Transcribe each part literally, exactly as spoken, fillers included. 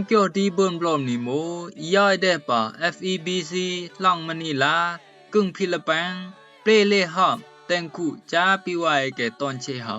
Kyo di bun blom ni mo, i yoi de pa F E B C, Long Manila, Kung Philippines, Play Le Hom, Tengku, Cha Pi Wai ke ton che ha.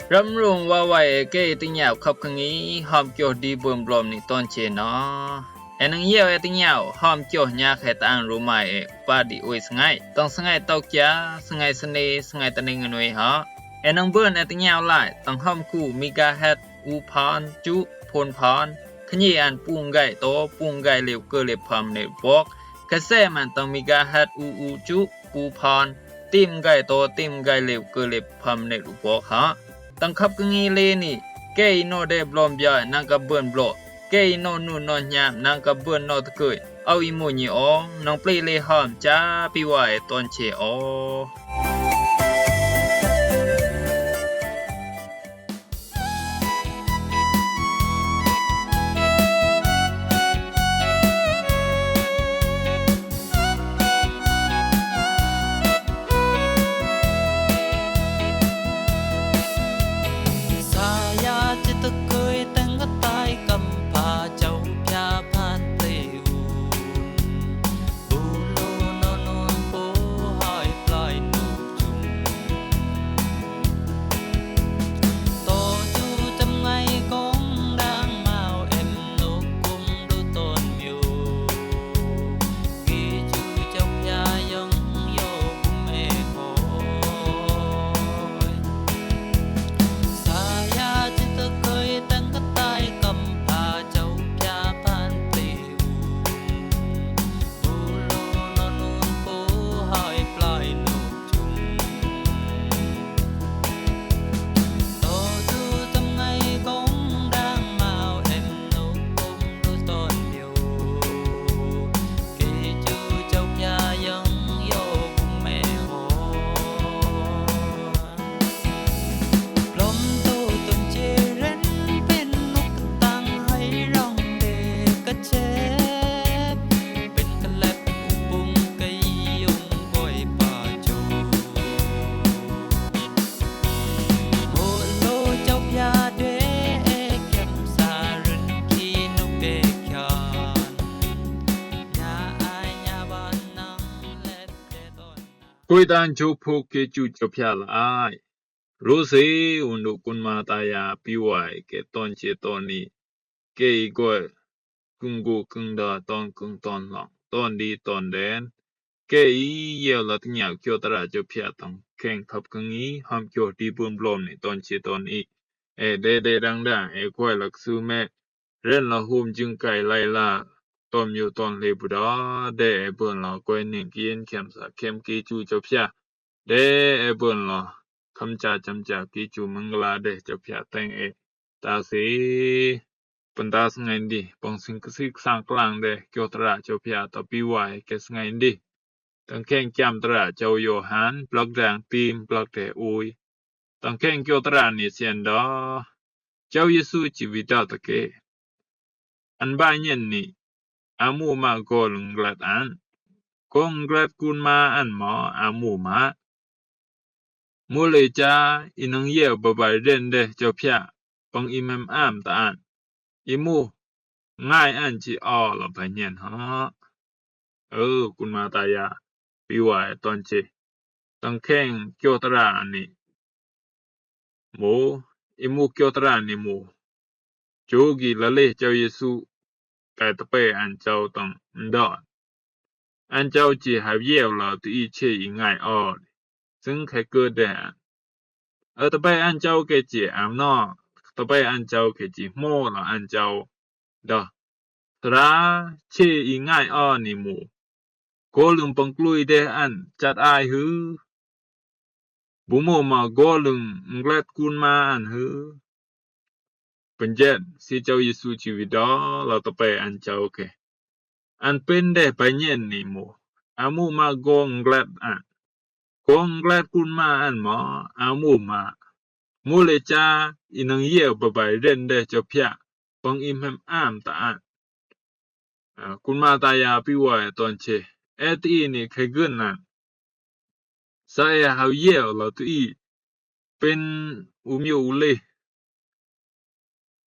Ram rung wa wai e ke i teng yau khap keng i hom kyo di bun blom ni ton che no. E nang yau e teng yau hom kyo nya khe ta ang ru mai e pa di ui sngai. Tang sngai tau kia, sngai sene, sngai ta ning nui ha. E nang bun e teng yau lai, tang hom ku megahertz u phon, chu phon phon. Khnyi an pung gai to, pung gai liu ke liu pham ne bok. Khe se man tang megahertz u u chu u phon. Tim gai to, tim gai liu ke liu pham ne bok ha. Tang khap keng i le ni, ke i no de blom bia nang ka bun blo. Ke i no nu no nyam nang ka bun no te ke. Au i mo nyi o, nang Play Le Hom Cha Pi Wai ton che o. Koi tan cho pho ke chu cho phia la ai. Ro se un du kun ma ta ya pi wai ke ton che ton ni. Ke i goi kung gu kung da ton kung ton long ton di ton den. Ke i yau la teng yau kyo tara cho phia tang keng khap keng i hom kyo di bun blom ni ton che ton i. E de de dang dang e koi lak su me. Ren la hum jing kai lai la. Tom yu ton le bu da de e bun la koi ning kien kem sa kem ki chu cho phia. De e bun la. Kham cha cham cha ki chu mangla de cho phia teng e. Ta si. Pun ta sngai ndi. Pung sing ksik sang klang de. Kyo tara cho phia ta pi wai ke sngai ndi. Tang keng kiam tara Chau Yohan, plak dang tim, plak de ui. Tang keng kyo tara ni sien da. Chau Yesu chi wi da ta ke. An ba nyen ni. Amu ma gol nglat an. Gol nglat kun ma an ma amu ma. Mu le cha i nang ye ba ba den de cho phia. Pang i mem am ta an. I mu. Ngai an chi o la ba nyen ha. Ơ, kun ma ta ya. Pi wai ton che. Tang keng kyo tara ni. Mu. I mu kyo tara ni mu. Chu gi la le Chau Yesu. Kai ta pe an Chau tang nda. An Chau chi ha yeu la tu i che i ngai o. Sing khe ke de an. Ơ ta pe an Chau ke chi am no. Ta pe an Chau ke chi mo la an Chau. Da. Tara che i ngai o ni mu. Ko lung pang klui de an chat ai hư. Bu mo ma go lung nglet kun ma an hư. Pun jet si Chau Yesu chi wi da la ta pe an Chau ke. An pen de pa nyen ni mu. Amu ma go nglet an. Go nglet kun ma an ma amu ma. Mu le cha i nang ye ba bai den de cho phia. Pang i mem am ta an. Kun ma ta ya pi wa e ton che. E ti i ni khe gun nan. Sa e hau ye la ti i. Pen u mi u le.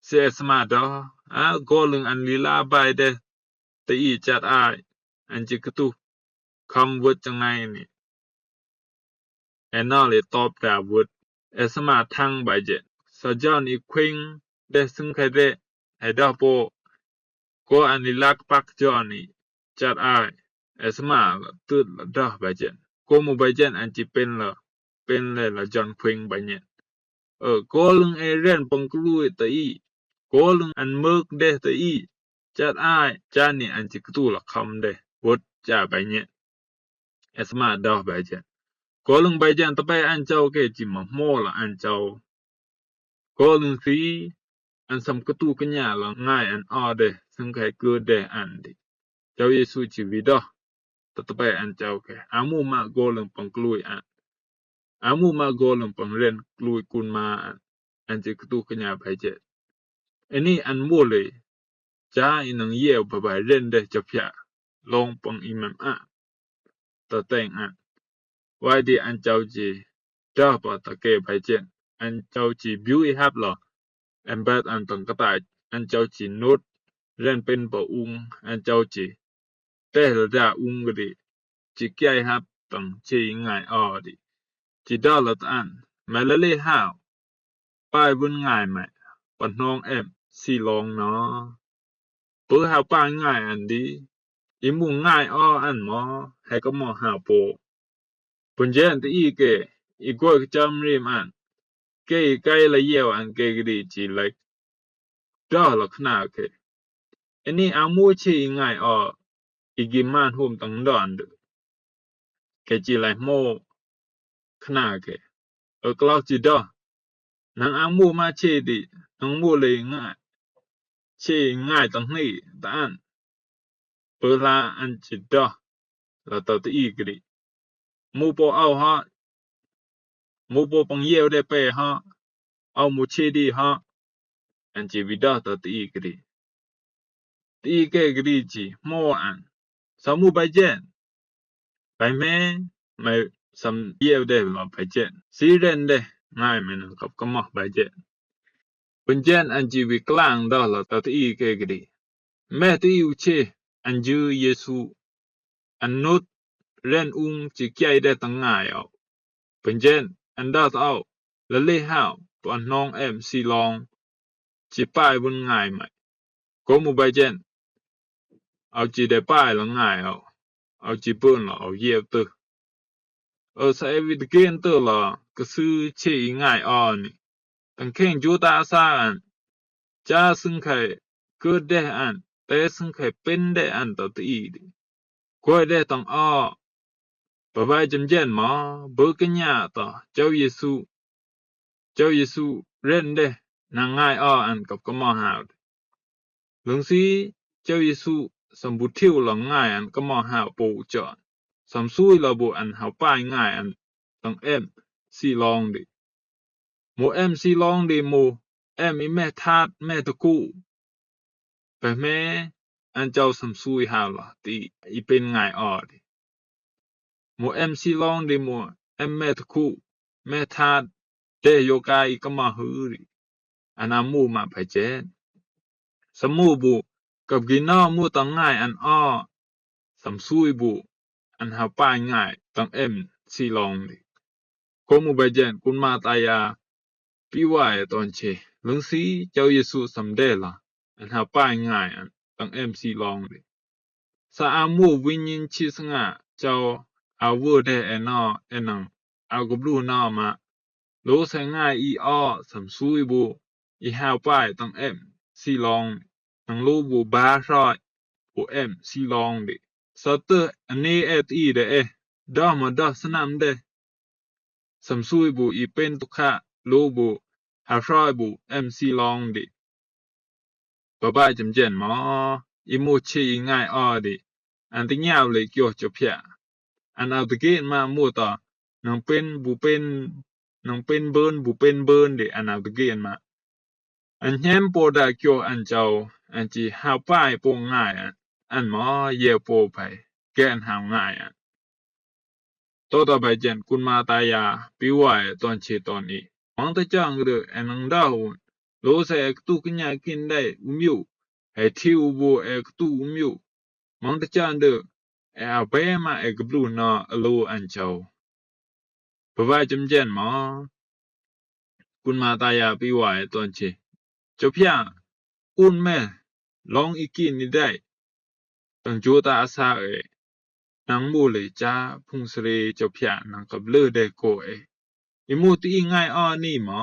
Se e sma do. A go lung an li la bai de. Ti i chat ai. An chi kutu. Kham wut chang ai ni. E nal i top da wut. E sma thang bai jet. Sa John i khwing de sung khe de. E da po. Ko an i lak pak John i. Chat ai. E sma la tut la da bai jet. Ko mu bai jet an chi pen la. Pen le la John khwing bai nyet. Ơ, ko lung e ren pang kului ta i. Ko lung an muk de ta i. Chat ai, chan ni an chi kutu la kham de. Wut cha bai nyet. E sma da bai jet. Ko lung bai jet ta bai an chau ke chi ma mo la an chau. Ko lung si, an sam kutu kenya la ngai an a de, sung kai ku de an di. Chau Yesu chi wi da. Ta ta bai an chau ke. Amu ma go lung pang kului an. Amu ma go lung pang ren kului kun ma an. An chi kutu kenya bai jet. Ani an mo le. Cha i nang ye ba bai ren de cha pia. Long pang i mam a. Ta teng an. Wai di an chau chi. Da pa ta ke bai jet. An chau chi biu i hap la. An bat an tang ka ta. An chau chi nut. Ren pen ba ung. An chau chi. Te la da ung ga di. Chi kia i hap tang chi ngai a di. Chi da la ta an. Ma la le hau. Pai bun ngai mai. Pa nong em. Si long no. Pu hau pai ngai an di. I mu ngai a an mo. He ka mo hau po. Pun jen ti i ke. I goi ka cham rim an. Ke i kai la yeo an ke ga di chi like. Da la khna ke. Ani amu chi i ngai a. I gi man hum tang don du. Ke chi lai mo khna ke. Ơ klau chi da. Nang amu ma chi di. Nang mu le ngai. Chi ngai tang ni ta an. Pu la an chi da. La ta ti i kri. Mu po au ha. Mu po pang yeo de pe ha. Au mu chi di ha. An chi wi da ta ti i kri. Ti i ke kri chi. Mo an. Sa mu bai jen. Bai me. Mai sam yeo de la bai jen. Si ren de. Ngai me nang kap ka ma bai jen. Pun jen an chi wi klang da la ta ti i ke kri. Me ti i u chi. An ju Yesu. An nut ren ung chi kiai de tang ngai au. Pun jen an da ta au. La le hau. Pu an nong em si long. Chi pai bun ngai mai. Ko mu bai jen. Au chi de pai la ngai au. Au chi bun la au yeo tu. Ơ sa e wi de gen tu la. Ka su chi i ngai a ni. Tang keng ju ta sa an. Cha sung khai. Ku de an. Te sung khai pen de an ta ti i di. Koi de tang a. Ba bai jam jen ma, bơ kenya ta, Chau Yesu. Chau Yesu, ren de, nang ngai a an kap ka ma hau. Lung si, Chau Yesu, sam bu thiu la ngai an ka ma hau po u cha. Sam sui la bu an hau pai ngai an, tang em, si long di. Mu em si long di mu, em i me that, me ta ku. Peh me, an chau sam sui hau la, ti i pen ngai a di. Mu em si long di mu, em me ta ku, me that, de yo ka i ka ma hu di. An a mu ma pai chen. Sam mu bu, kap gi na mu tang ngai an a, sam sui bu, an hau pai ngai, tang em si long di. Ko mu bai jen, kun ma ta ya, pi wa e ton che. Lung si, Chau Yesu sam de la, an hau pai ngai an, tang em si long di. Sa a mu win yin chi snga, chau, a wơ de e na, e nang, a gub lu na ma. Lo se ngai i a, sam sui bu, i hau pai, tang em, si long, nang lo bu ba hroi, bu em, si long di. Sa tơ, an ni et i de e, da ma da snam de. Sam sui bu i pen tu kha, lo bu, ha hroi bu, em si long di. Ba bai jam jen ma, i mu che i ngai a di. An ti ngiau le kyo cho pia. An au ti gen ma mu ta, nang pen bu pen, nang pen bơn bu pen bơn di an au ti gen ma. An hnem po da kyo an chau, an chi hau pai po ngai an. an mò, yee pô pay, gē an hām ngai an. Totà bai jen kun ma taya piwa e ton che ton i. Mang ta chang de e nang da un. Lo se e ktu knya kin dai umyu. E ti u bo e ktu umyu. Mang ta chang de e a bai ma e kblu na a lo an chau. Ba bai jem jen ma. Kun ma taya piwa e ton che. Chopia. Un me. Long i kin ni dai. Tang jota asa e. Nang mu le cha phung sre chopia nang kap le de ko e. I mu ti i ngai a ni ma.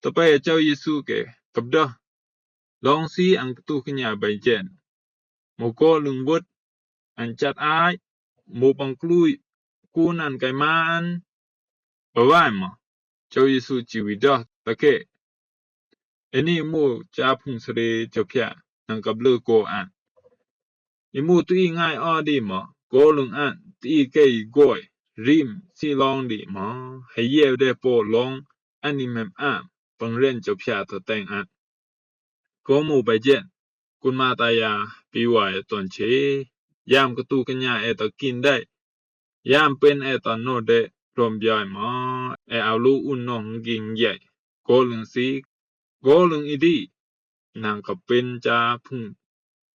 Ta pa e chau Yesu ke kap da. Long si ang tu knya bai jen. Mo ko lung wot. An chat ai. Mo pang klui. Kun an kai man. Ba bai ma. Chau Yesu chi wi da ta ke. E ni mu cha phung sre chopia nang kap le ko an. I mu tu i ngai a di ma, ko lung an, ti i ke i goi, rim, si long di ma, he ye de po long, an i mem am, pang ren chopia ta teng an. Ko mu bai jen, kun ma taya, piwa e ton che, yam ktu knya e ta kin dai, yam pen e ta no de, rom biai ma, e a lu un no nging yai, ko lung si, ko lung i di, nang kap pen cha phung,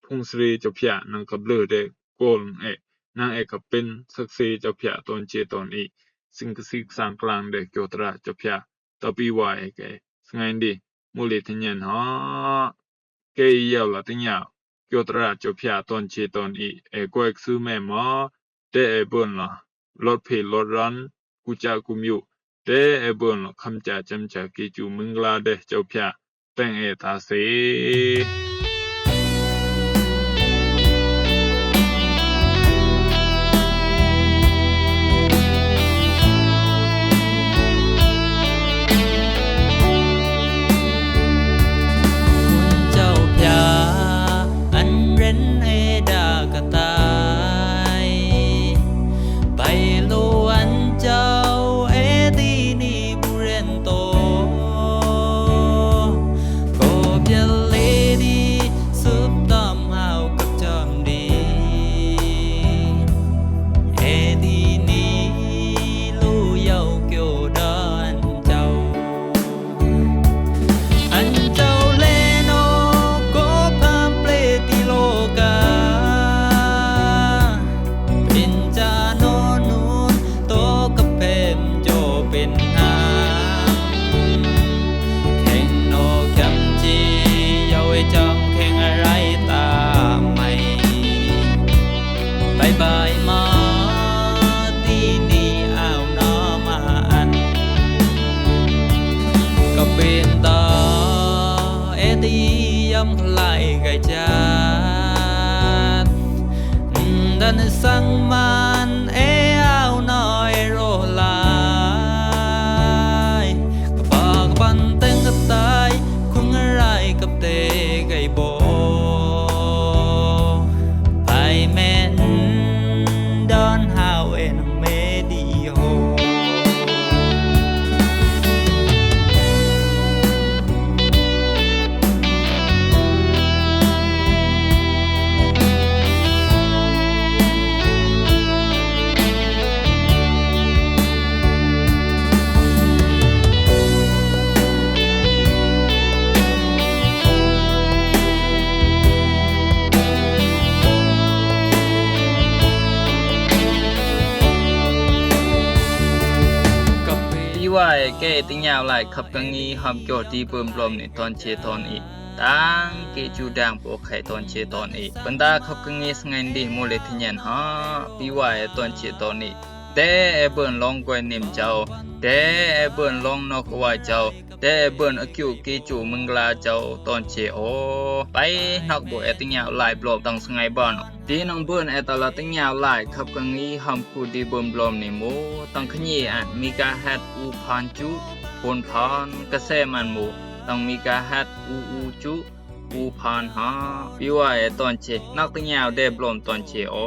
phung sre chopia, nang kap le de, ko lung e, nang e kap pen sak sre chopia ton che ton i, sing ka sik sang klang de kyo tra chopia, ta piwa e ke, sngai di, mu le thin yen ha. Ke i yau la thin yau. Kyo tra chopia ton che ton i. E ko ek su me ma. Te e bon la. Lot phe lot ran. Ku cha ku myu. Te e bon la. Kham cha cham cha ki chu ming la de chopia. Teng e ta se. Chau pia an ren e da ka tai. Bai lo an chau e ti ni bu ren to. Ko pia le di sup tam hau kap cham di. E ti ni lu yau kyo da an chau. An chau le no ko pam ple ti lo ka. Pen cha no nun to ka pem jo pen ha. Kheng no kiam chi yau e cham kheng a rai ta mai. Bai bai ma ti ni au na ma an. Ka pen ta e ti yam khlai gai chat. Dan sang man e au na e ro lai. Ka pa ka pan teng ka tai khung rai kap te gai bo. Bai men don hau e nang me di ho. Piwa e ke ti nyau lai khap ka ngi hom kyo ti pơm blom ni ton che ton i. Tang ke chu dang po khai ton che ton i. Bơnda khap ka ngi sngai di mu le thin yen ha. Piwa e ton che ton i. Te e bơn long kwe nim chau. Te e bơn long nok wa chau. Te e bơn a kyu ki chu mingla chau ton che o. Bai nok bu e ti nyau lai blom tang sngai ban. Ti nang bơn e ta la ti nyau lai khap ka ngi hom ku di bơm blom ni mu. Tang khnyi an megahertz u phan chu. Pun phan ka se man mu. Tang megahertz u u chu. U phan ha. Piwa e ton che. Nak ti nyau de blom ton che o.